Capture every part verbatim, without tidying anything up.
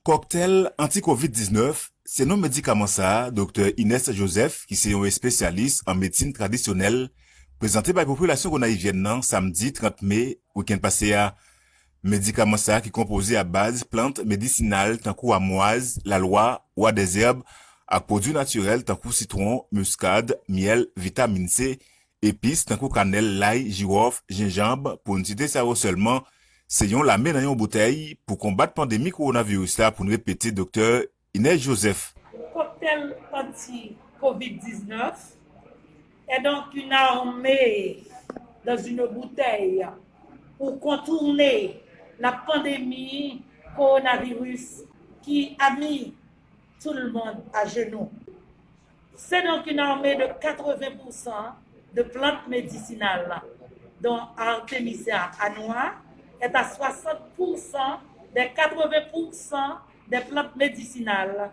Kòktèl anti-kovid diznèf, se non medikaman sa a, Doktè Ines Joseph, ki se yon espesyalis an medsin tradisyonèl, prezante bay popilasyon gonayivyèn nan samdi trant me, wikenn pase a. Medikaman sa a ki konpoze a baz plant medisinal tankou amwaz, lalwa, wa dèzèb, ak pwodui natirèl tankou sitwon, miskad, myèl, vitamin C, epis tankou kanèl, lay, jiwòf, jenjanb, pou n site sa yo sèlman, se yon lame nan yon boutèy pou konbat pandemi kowonaviris la, pou n repete Doktè Ines Joseph. Kòktèl anti-kovid diznèf est donc une armée dans une bouteille pour contourner la pandémie coronavirus qui a mis tout le monde à genoux. C'est donc une armée de quatre-vingts pour cent de plantes médicinales, dont Artemisia annua est à soixante pour cent des quatre-vingts pour cent des plantes médicinales,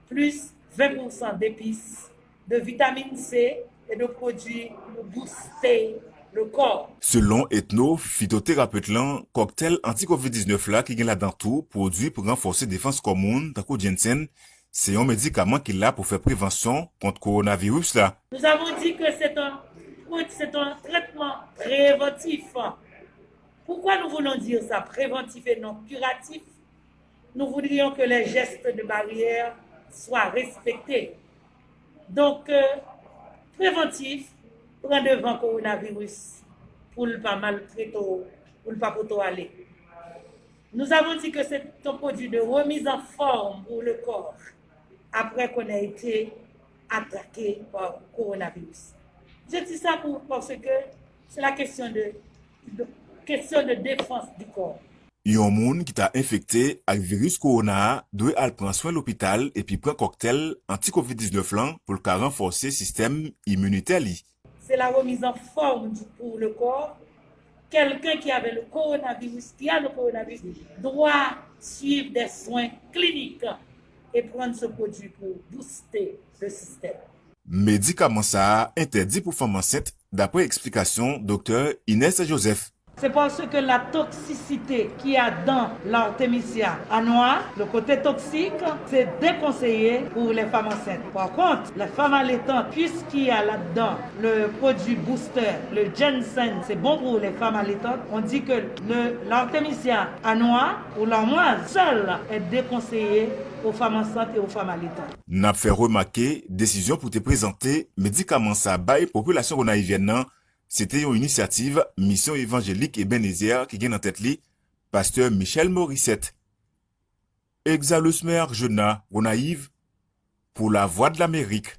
plus vingt pour cent d'épices, de vitamine C et de produits pour booster le corps. Selon etno-fitoterapet lan, kòktèl anti-kovid diznèf la ki gen ladan tou pwodui pou ranfòse defans kò moun, tankou jensen, se yon medikaman ki la pou fè prevansyon kont kowonaviris la. Nous avons dit que c'est un, c'est un traitement préventif. Pourquoi nous voulons dire ça, préventif et non curatif? Nous voudrions que les gestes de barrière soient respectés. Donc, euh, préventif, pran devan kowonaviris pou l pa maltrete w, pou l pa pote w ale. Nous avons dit que c'est un produit de remise en forme pour le corps après qu'on a été attaqué par coronavirus. Je dis ça pour, parce que c'est la question de, de, question de défense du corps. Yon moun ki ta enfekte ak viris kowona a dwe al pran swen lopital epi pran kòktèl anti-kovid diznèf lan pou l ka ranfòse sistèm iminitè li. C'est la remise en forme du, pour le corps. Quelqu'un qui avait le coronavirus, qui a le coronavirus, doit suivre des soins cliniques et prendre ce produit pour booster le système. Medikaman sa a entèdi pou fanm ansent, dapre eksplikasyon Doktè Ines Joseph. C'est parce que la toxicité qui a dans l'Artemisia annua, le côté toxique, c'est déconseillé pour les femmes enceintes. Par contre, les femmes allaitantes, puisqu'il y a là-dedans le produit booster, le ginseng, c'est bon pour les femmes allaitantes. On dit que le, l'Artemisia annua ou l'armoise seule est déconseillée aux femmes enceintes et aux femmes allaitantes. N ap fè remake, desizyon pou te prezante medikaman sa bay popilasyon gonayivyèn nan, se te yon inisyativ Misyon Evanjelik Ebenezer ki gen nan tèt li Pastè Michel Morissette. Exalus Merjena, Gonayiv, pou Lavwadlamerik.